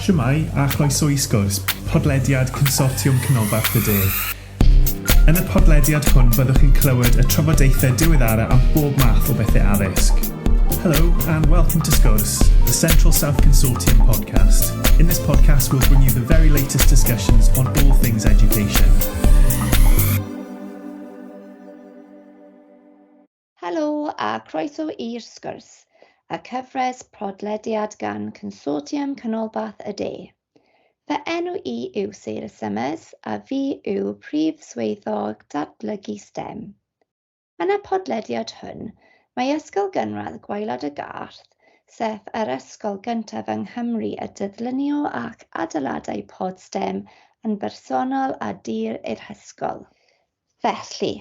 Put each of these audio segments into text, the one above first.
Shwmae a chroeso i Sgwrs, podlediad Consortiwm Canolbarth y De. Yn y podlediad hwn byddwch chi'n clywed y trafodaethau diweddara am bob math o bethau addysg. Hello and welcome to Sgwrs, the Central South Consortium podcast. In this podcast we'll bring you the very latest discussions on all things education. Helo a croeso i'r Sgwrs, y cyfres podlediad gan Consortiwm Canolbarth y De. Fy enw i yw Sarah Summers a fi yw Prif Swyddog Datblygu STEM. Yn y podlediad hwn, mae Ysgol Gynradd Gwaelod y Garth, sef yr ysgol gyntaf yng Nghymru y dyddlunio ac adeiladau pod STEM yn bersonol a dir i'r hysgol. Felly,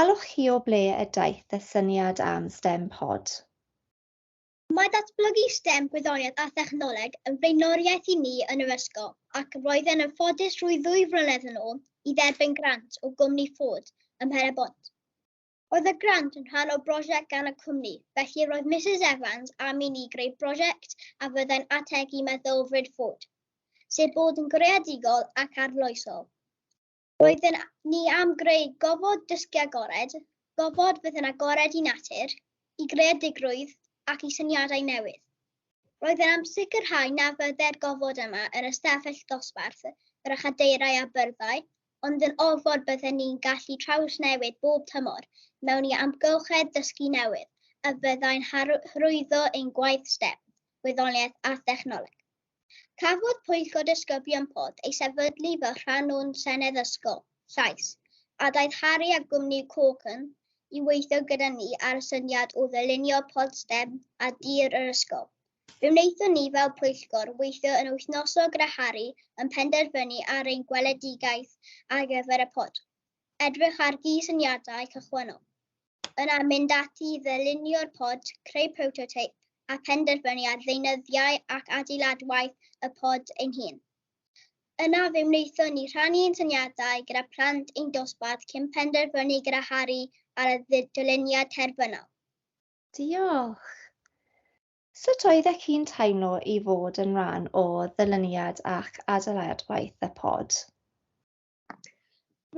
allwch chi o ble y daeth y syniad am STEM Pod? Mae datblygu STEM, gwyddoniaeth a thechnoleg yn flaenoriaeth i ni yn yr ysgol ac roedden yn ffodus rwy ddwy flynedd yn ôl i dderbyn grant o gwmni Ford ym Mhen-y-bont. Roedd y grant yn rhan o brosiect gan y cwmni, felly roedd Mrs Evans am i ni greu brosiect a fyddai'n ategu meddylfryd Ford, sef bod yn greadigol ac arloesol. Roedden ni am greu gofod dysgu agored, gofod fydd yn agored i natur, i greadigrwydd ac i syniadau newydd. Roedden am sicrhau na fydde'r gofod yma yn ystafell ddosbarth gyda chadeiriau a byrddau, ond yn ofod bydden ni'n gallu trawsnewid bob tymor mewn i amgylchedd dysgu newydd a fyddai'n hyrwyddo ein gwaith STEM, gwyddoniaeth a thechnoleg. Cafodd Pwyllgor Disgyblion Pod ei sefydlu fel rhan o'n Senedd Ysgol, Llais, a daeth Harry a gwmni Corkin i weithio gyda ni ar y syniad o ddylunio pod STEM a dir yr ysgol. Fe wnaethon ni fel pwyllgor weithio yn wythnosol gyda Harry yn penderfynu ar ein gweledigaeth ar gyfer y pod, edrych ar gysyniadau cychwynnol. Yna mynd ati i ddylunio'r pod, creu prototeip a phenderfynu ar ddeunyddiau ac adeiladwaith y pod ein hun. Yna fe wnaethon ni rhannu ein syniadau gyda plant ein dosbarth cyn penderfynu gyda Harry ar y dyluniad terfynol. Diolch. Sut oeddech chi'n teimlo i fod yn rhan o ddyluniad ac adeiladwaith y pod?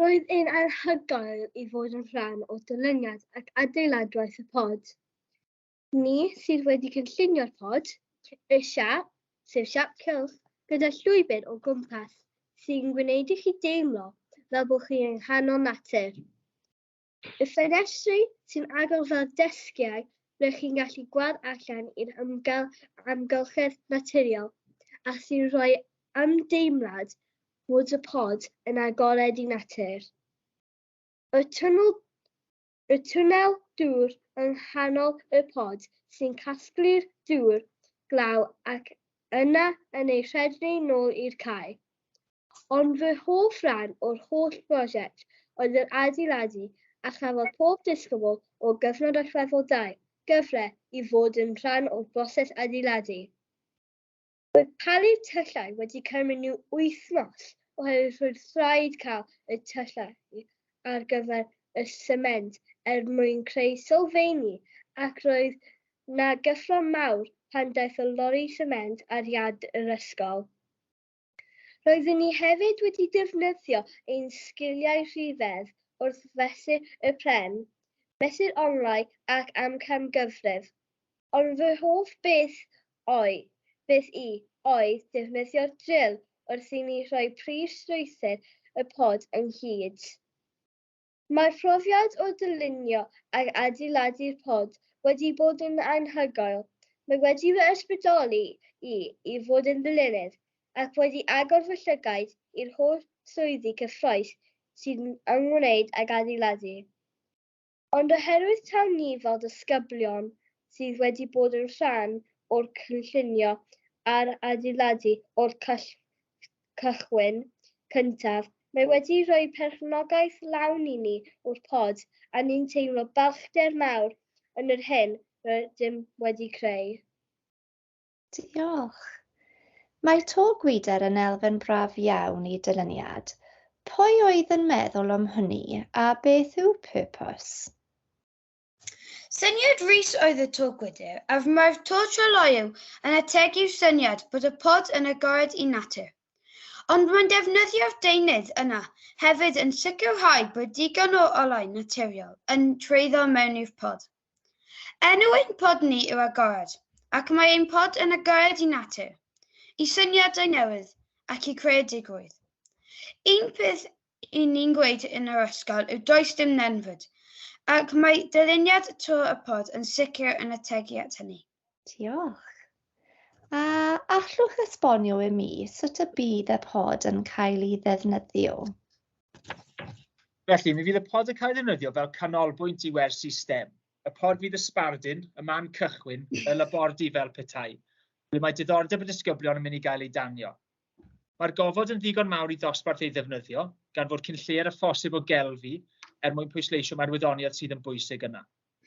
Roedd e'n anhygoel i fod yn rhan o dyluniad ac adeiladwaith y pod. Ni sydd wedi cynllunio'r pod, y siâp, sef siâp cylch, gyda llwybr o gwmpas sy'n gwneud i chi deimlo fel bod chi yng nghanol natur. Y ffenestri sy'n agor fel desgiau ble chi'n gallu gweld allan i'r amgylchedd naturiol a sy'n rhoi ymdeimlad fod y pod yn agored i natur. Y twnnel, y twnnel dŵr yng nghanol y pod sy'n casglu'r dŵr glaw ac yna yn ei rhednu nôl i'r cae. Ond fy hoff ran o'r holl brosiect oedd yr adeiladu a chafodd pob disgybl o gyfnod allweddol 2 gyfle i fod yn rhan o'r broses adeiladu. Roedd palu'r tyllau wedi cymryd nhw wythnos oherwydd roedd rhaid cael y tyllau ar gyfer y sement er mwyn creu sylfeini ac roedd 'na gyffro mawr pan daeth y lori sement ar iard yr ysgol. Roeddwn ni hefyd wedi defnyddio ein sgiliau rhifedd wrth fesur y pren, mesur onglau ac amcangyfrif. Ond fy hoff beth Oi, beth i, oedd defnyddio'r dril wrth i ni rhoi prif strwythur y pod ynghyd. Mae'r profiad o dylunio ac adeiladu'r pod wedi bod yn anhygoel. Mae wedi fy ysbrydoli i i fod yn ddylunydd ac wedi agor fy llygaid i'r holl swyddi cyffrous sy'n ymwneud ag adeiladu. Ond oherwydd taw ni fel disgyblion sydd wedi bod yn rhan o'r cynllunio a'r adeiladu o'r cychwyn cyntaf, mae wedi rhoi perchnogaeth lawn i ni o'r pod a ni'n teimlo balchder mawr yn yr hyn rydym wedi creu. Diolch. Mae to gwydr yn elfen braf iawn i dyluniad. Pwy oedd yn meddwl am hynny a beth yw purpose? Syniad Rhys oedd y to gwydr, a mae'r to tryloyw yn ategu'r syniad bod y pod yn agored i natur. Ond mae'n defnyddio'r deunydd yna hefyd yn sicrhau bod digon o olau naturiol yn treiddo mewn i'r pod. Enw ein pod ni yw Agored, ac mae ein pod yn agored i natur, i syniadau newydd ac i creadigrwydd. Un peth i ni'n gweud yn yr ysgol yw does dim nenfwd, ac mae dyluniad to y pod yn sicr yn ategu at hynny. Diolch. A allwch esbonio i mi sut y bydd y pod yn cael ei ddefnyddio? Felly, mi fydd y pod yn cael ei ddefnyddio fel canolbwynt i wersi STEM. Y pod fydd y sbardun, y man cychwyn, y labordy fel petai, ble mae diddordeb y disgyblion yn mynd i gael ei danio. Mae'r gofod yn ddigon mawr i ddosbarth ei ddefnyddio, gan fod cyn lleied â phosib o gelfi er mwyn pwysleisio mai'r wyddoniaeth sydd yn bwysig yna.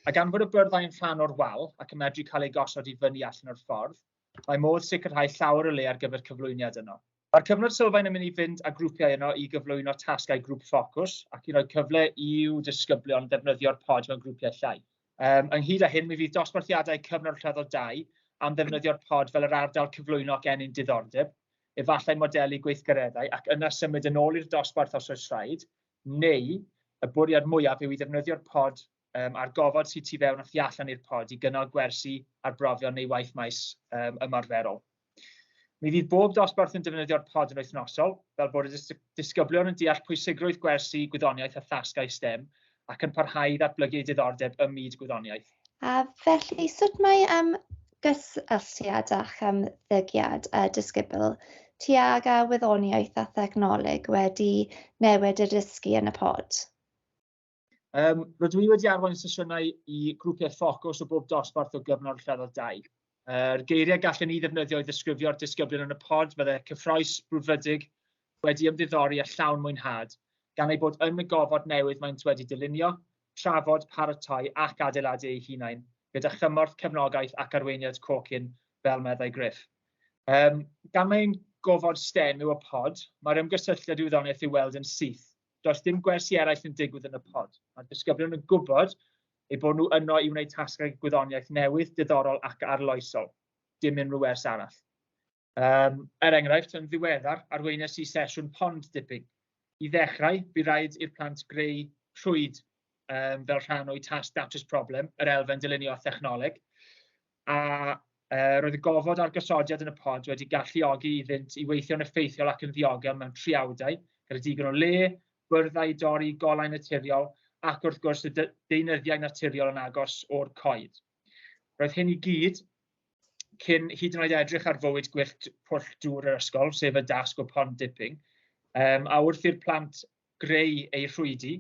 A gan fod y byrddau yn rhan o'r wal ac yn medru cael eu gosod i fyny allan o'r ffordd, mae modd sicrhau llawer o le ar gyfer cyflwyniad yno. Mae'r cyfnod sylfaen yn mynd i fynd â grwpiau yno i gyflwyno tasgau grŵp ffocws ac i roi cyfle i'w disgyblion ddefnyddio'r pod mewn grwpiau llai. Um, ynghyd â hyn, mi fydd dosbarthiadau cyfnod allweddol 2 am ddefnyddio'r pod fel yr ardal cyflwyno ac ennyn diddordeb, efallai modelu gweithgareddau ac yna symud yn ôl i'r dosbarth os oes rhaid, neu y bwriad mwyaf yw i ddefnyddio'r pod um, a'r gofod sydd tu fewn a thu allan i'r pod i gynnal gwersi, arbrofion neu waith maes um, ymarferol. Mi fydd bob dosbarth yn defnyddio'r pod yn wythnosol, fel bod y disgyblion yn deall pwysigrwydd gwersi gwyddoniaeth a thasgau STEM ac yn parhau i ddatblygu eu diddordeb ym myd gwyddoniaeth. A felly, sut mae um, gysylltiad a'ch ymddygiad y disgybl tuag a wyddoniaeth a thechnoleg wedi newid y dysgu yn y pod? Um, rydw i wedi arwain sesiynau i grwpiau ffocws o bob dosbarth o gyfnod lleddol 2. Yr geiriau gallen ni ddefnyddio i ddisgrifio'r disgyblion yn y pod fydde cyffroes, brwdfrydig, wedi ymddiddori a llawn mwynhad, gan eu bod yn y gofod newydd maent wedi dylunio, trafod, paratoi ac adeiladu eu hunain, gyda chymorth, cefnogaeth ac arweiniad Cocyn, fel meddai Griff. Um, gan mae'n gofod STEM yw y pod, mae'r ymgysylltiad i wyddoniaeth i'w weld yn syth. Does dim gwersi eraill yn digwydd yn y pod. Mae'r disgyblion yn gwybod eu bod nhw yno i wneud tasgau gwyddoniaeth newydd, diddorol ac arloesol. Dim unrhyw wers arall. Um, er enghraifft, yn ddiweddar, arweiniais i sesiwn pond dipping. I ddechrau, bu rhaid i'r plant greu rhwyd um, fel rhan o'u tasg datrys problem, yr elfen dylunio a thechnoleg. A uh, roedd y gofod a'r gosodiad yn y pod wedi galluogi iddynt i weithio'n effeithiol ac yn ddiogel mewn triawdau, gyda digon o le, byrddau i dorri, golau naturiol, ac wrth gwrs y deunyddiau naturiol yn agos o'r coed. Roedd hyn i gyd cyn hyd yn oed edrych ar fywyd gwyllt pwll dŵr yr ysgol, sef y dasg o pond dipping. Um, a wrth i'r plant greu eu rhwydi,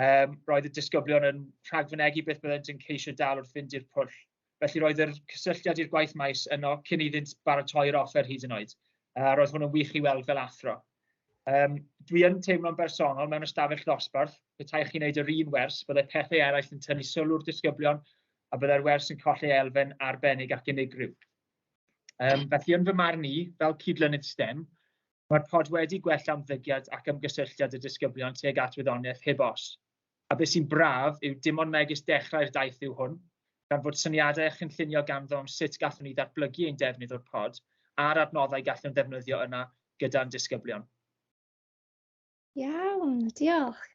um, roedd y disgyblion yn rhagfynegi beth byddent yn ceisio dal wrth fynd i'r pwll. Felly roedd yr cysylltiad i'r gwaith maes yno cyn iddynt baratoi'r offer hyd yn oed. A roedd hwn yn wych i weld fel athro. Um, dwi yn teimlo'n bersonol mewn ystafell ddosbarth, petai chi'n neud yr un wers, byddai pethau eraill yn tynnu sylw'r disgyblion a byddai'r wers yn colli elfen arbennig ac unigryw. Um, felly yn fy marn i, fel cydlynydd STEM, mae'r pod wedi gwella ymddygiad ac ymgysylltiad y disgyblion tuag at wyddoniaeth heb os. A beth sy'n braf yw dim ond megis dechrau'r daith yw hwn, gan fod syniadau a chynllunio ganddo am sut gallwn ni ddatblygu ein defnydd o'r pod a'r adnoddau gallwn ddefnyddio yna gyda'n disgyblion. Iawn, diolch.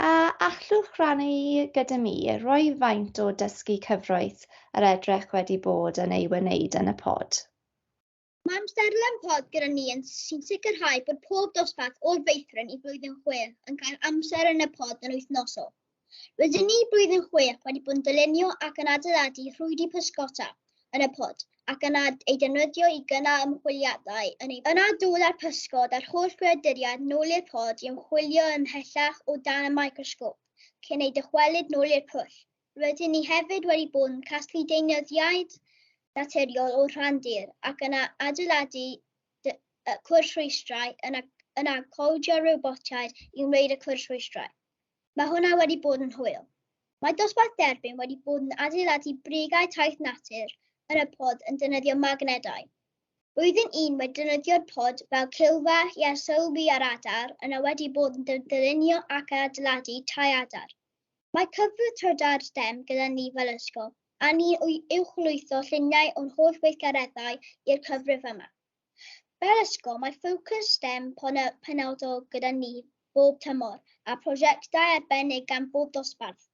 A allwch rannu gyda mi roi faint o dysgu cyfroes yr edrych wedi bod yn ei wneud yn y pod? Mae amserlen pod gyda ni yn sy'n sicrhau bod pob dosbarth o'r feithrin i blwyddyn chwech yn cael amser yn y pod yn wythnosol. Rydyn ni blwyddyn chwech wedi bod yn dylunio ac yn adeiladu rhwydi pysgota yn y pod ac yna ei defnyddio i gynnal ymchwiliadau yn ei... Yna dod â'r pysgod a'r holl greaduriaid nôl i'r pod i ymchwilio ymhellach o dan y microsgop cyn eu dychwelyd nôl i'r pwll. Rydyn ni hefyd wedi bod yn casglu deunyddiau naturiol o'r rhandir ac yna adeiladu cwrs rhwystrau, yna, yna codio robotiaid i wneud y cwrs rhwystrau. Mae hwnna wedi bod yn hwyl. Mae dosbarth derbyn wedi bod yn adeiladu brigau taith natur yn y pod yn defnyddio magnedau. Blwyddyn un wedi defnyddio'r pod fel cilfa i arsylwi ar adar, yna wedi bod yn dylunio ac adeiladu tai adar. Mae cyfrif trydar STEM gyda ni fel ysgol, a ni'n uwchlwytho lluniau o'n holl weithgareddau i'r cyfrif yma. Fel ysgol, mae ffocws STEM penodol gyda ni bob tymor a prosiectau arbennig gan bob dosbarth.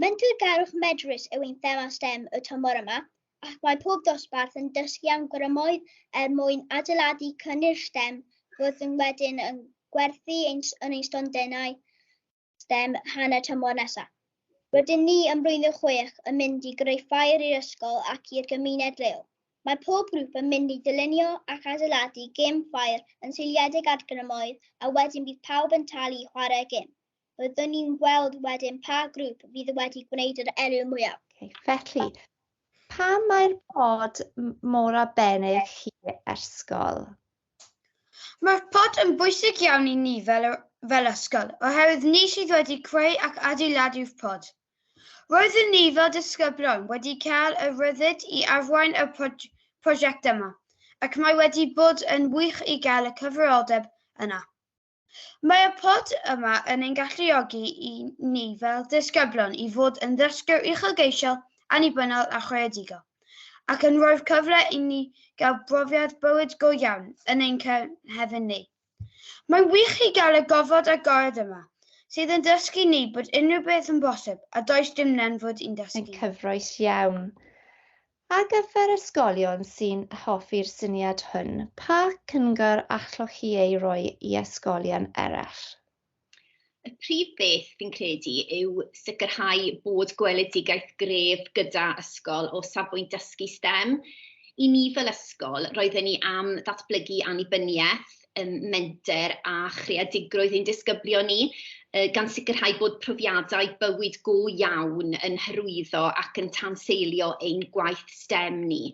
Mentergarwch medrus yw ein thema STEM y tymor yma, ac mae pob dosbarth yn dysgu am grymoedd er mwyn adeiladu cynnyrch STEM fyddwn wedyn yn gwerthu ein, yn ein stondinau STEM hanner tymor nesaf. Rydyn ni ym mlwyddyn 6 yn mynd i greu ffair i'r ysgol ac i'r gymuned leol. Mae pob grŵp yn mynd i dylunio ac adeiladu gêm ffair yn seiliedig ar grymoedd a wedyn bydd pawb yn talu i chwarae gêm. Byddwn ni'n gweld wedyn pa grŵp fydd wedi gwneud yr elw mwyaf. Okay, felly, pam mae'r pod mor arbennig i ysgol? Mae'r pod yn bwysig iawn i ni fel ysgol, oherwydd ni sydd wedi creu ac adeiladu'r pod. Roeddwn ni fel disgyblion wedi cael y rhyddid i arwain y prosiect yma, ac mae wedi bod yn wych i gael y cyfrifoldeb yna. Mae'r pod yma yn ein galluogi i ni fel disgyblion i fod yn ddysgwyr uchelgeisiol, annibynnol a chreadigol, ac yn rhoi'r cyfle i ni gael brofiad bywyd go iawn yn ein cynefin ni. Mae'n wych i gael y gofod agored yma, sydd yn dysgu ni bod unrhyw beth yn bosib a does dim nenfwd i'n dysgu. Yn cyffrous iawn. Ar gyfer ysgolion sy'n hoffi'r syniad hwn, pa cyngor allwch chi ei roi i ysgolion eraill? Y prif beth fi'n credu yw sicrhau bod gweledigaeth gref gyda ysgol o safbwynt dysgu STEM. I ni fel ysgol, roedden ni am ddatblygu annibyniaeth, menter a chreadigrwydd ein disgyblion ni, gan sicrhau bod profiadau bywyd go iawn yn hyrwyddo ac yn tanseilio ein gwaith STEM ni.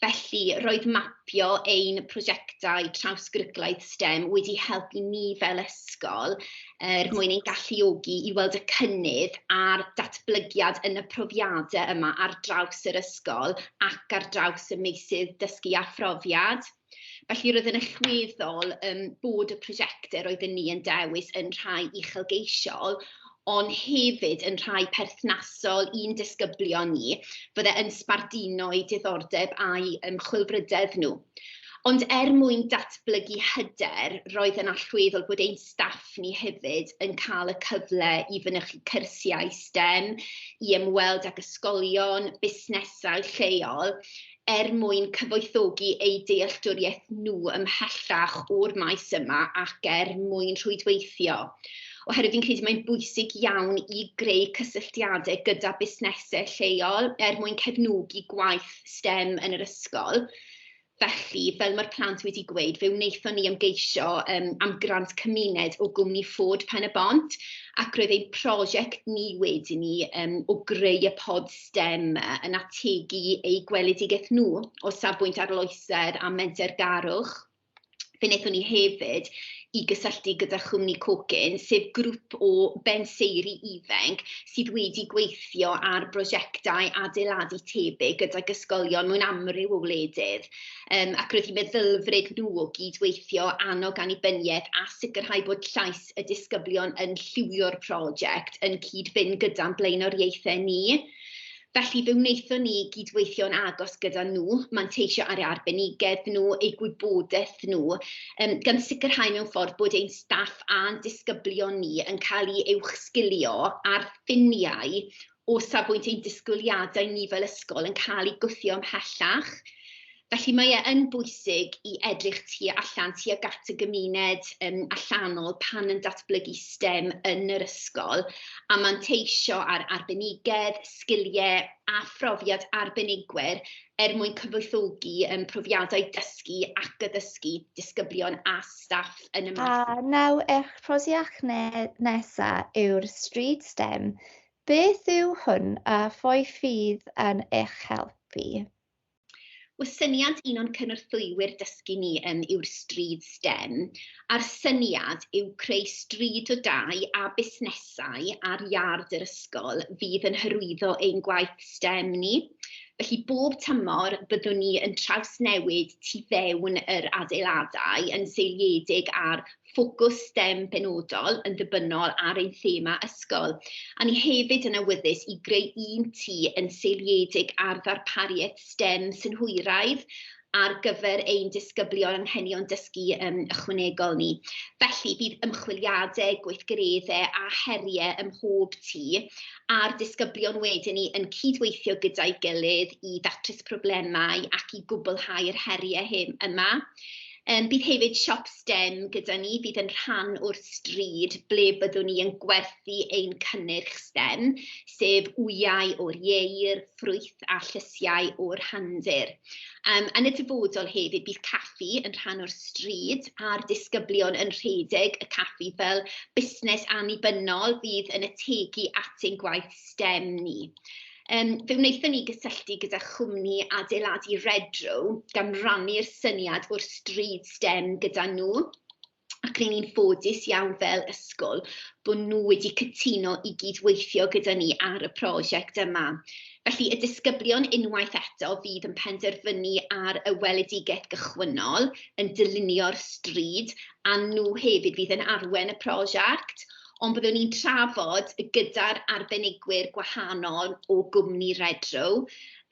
Felly, roedd mapio ein prosiectau trawsgwricwlaidd STEM wedi helpu ni fel ysgol er mwyn ein galluogi i weld y cynnydd a'r datblygiad yn y profiadau yma ar draws yr ysgol ac ar draws y meysydd dysgu a phrofiad. Felly roedd yn allweddol bod y prosiectau roedden ni yn dewis yn rhai uchelgeisiol, ond hefyd yn rhai perthnasol i'n disgyblion ni, fydde yn sbarduno eu diddordeb a'u ymchwilfrydedd nhw. Ond er mwyn datblygu hyder, roedd yn allweddol bod ein staff ni hefyd yn cael y cyfle i fynychu cyrsiau STEM, i ymweld ag ysgolion, busnesau lleol, er mwyn cyfoethogi eu dealltwriaeth nhw ymhellach o'r maes yma ac er mwyn rhwydweithio. Oherwydd fi'n credu mae'n bwysig iawn i greu cysylltiadau gyda busnesau lleol er mwyn cefnogi gwaith STEM yn yr ysgol. Felly, fel mae'r plant wedi gweud, fe wnaethon ni ymgeisio am grant cymuned o gwmni Ford Pen-y-bont, ac roedd ein prosiect ni wedyn ni o greu y pod STEM yn ategu eu gweledigaeth nhw o safbwynt arloesedd a mentergarwch. Fe wnaethon ni hefyd i gysylltu gyda chwmni Cocyn, sef grŵp o benseiri ifanc sydd wedi gweithio ar brosiectau adeiladu tebyg gydag ysgolion mewn amryw o wledydd. Ac roedd hi'n meddylfryd nhw o gydweithio, annog annibyniaeth a sicrhau bod llais y disgyblion yn lliwio'r prosiect yn cyd-fynd gyda'n blaenoriaethau ni. Felly fe wnaethon ni gydweithio'n agos gyda nhw, manteisio ar eu arbenigedd nhw, eu gwybodaeth nhw, gan sicrhau mewn ffordd bod ein staff a'n disgyblion ni yn cael eu uwchsgilio ar ffiniau o safbwynt ein disgwyliadau ni fel ysgol yn cael eu gwthio ymhellach. Felly mae e yn bwysig i edrych tu allan tuag at y gymuned allanol pan yn datblygu STEM yn yr ysgol a manteisio ar arbenigedd, sgiliau a phrofiad arbenigwyr er mwyn cyfoethogi profiadau dysgu ac addysgu disgyblion a staff yn y maes. A nawr eich prosiect nesaf yw'r Stryd STEM. Beth yw hwn a phwy fydd yn eich helpu? Wel, syniad un o'n cynorthwywyr dysgu ni yw'r stryd STEM, a'r syniad yw creu stryd o dai a busnesau ar iard yr ysgol fydd yn hyrwyddo ein gwaith STEM ni. Felly bob tymor byddwn ni yn trawsnewid tu fewn yr adeiladau yn seiliedig ar ffocws STEM benodol yn ddibynnol ar ein thema ysgol. A ni hefyd yn awyddus i greu un tŷ yn seiliedig ar ddarpariaeth STEM synhwyraidd ar gyfer ein disgyblion anghenion dysgu ychwanegol ni. Felly bydd ymchwiliadau, gweithgareddau a heriau ym mhob tŷ, a'r disgyblion wedyn ni yn cydweithio gyda'i gilydd i ddatrys problemau ac i gwblhau'r heriau hyn yma. Bydd hefyd siop STEM gyda ni, fydd yn rhan o'r stryd ble byddwn ni yn gwerthu ein cynnyrch STEM, sef wyau o'r ieir, ffrwyth a llysiau o'r rhandir. Yn y dyfodol hefyd, bydd caffi yn rhan o'r stryd a'r disgyblion yn rhedeg y caffi fel busnes annibynnol fydd yn ategu at ein gwaith STEM ni. Fe wnaethon ni gysylltu gyda chwmni adeiladu Redrow gan rannu'r syniad o'r stryd STEM gyda nhw, ac ry'n ni'n ffodus iawn fel ysgol bod nhw wedi cytuno i gydweithio gyda ni ar y prosiect yma. Felly y disgyblion unwaith eto fydd yn penderfynu ar y weledigaeth gychwynnol, yn dylunio'r stryd, a nhw hefyd fydd yn arwain y prosiect. Ond byddwn ni'n trafod gyda'r arbenigwyr gwahanol o gwmni Redrow.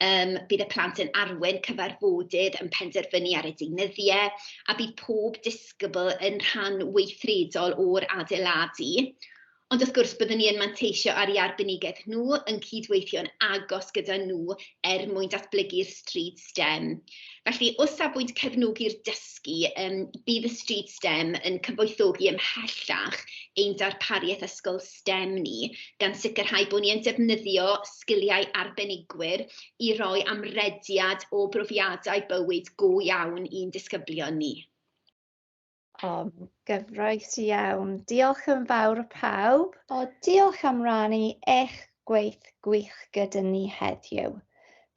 Bydd y plant yn arwain cyfarfodydd, yn penderfynu ar y deunyddiau, a bydd pob disgybl yn rhan weithredol o'r adeiladu. Ond wrth gwrs, byddwn ni yn manteisio ar eu arbenigedd nhw, yn cydweithio'n agos gyda nhw er mwyn datblygu'r stryd STEM. Felly, o safbwynt cefnogi'r dysgu, bydd y stryd STEM yn cyfoethogi ymhellach ein darpariaeth ysgol STEM ni, gan sicrhau bod ni yn defnyddio sgiliau arbenigwyr i roi amrediad o brofiadau bywyd go iawn i'n disgyblion ni. O, gyffrous iawn. Diolch yn fawr pawb. O, diolch am rannu eich gwaith gwych gyda ni heddiw.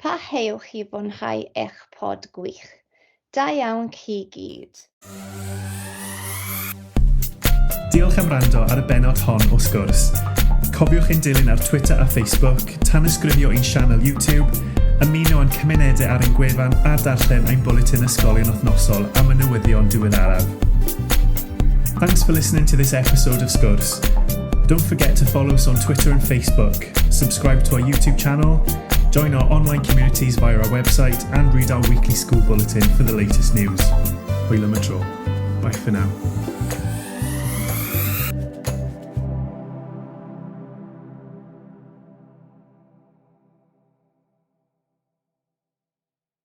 Parhewch i fwynhau eich pod gwych. Da iawn chi gyd. Diolch am wrando ar y bennod hon o Sgwrs. Cofiwch ein dilyn ar Twitter a Facebook, tanysgrifio i'n sianel YouTube, ymuno â'n cymunedau ar ein gwefan a darllen ein bwletin ysgolion wythnosol am y newyddion diweddaraf. Thanks for listening to this episode of Sgwrs. Don't forget to follow us on Twitter and Facebook, subscribe to our YouTube channel, join our online communities via our website and read our weekly school bulletin for the latest news. Hwyl am y tro. Bye for now.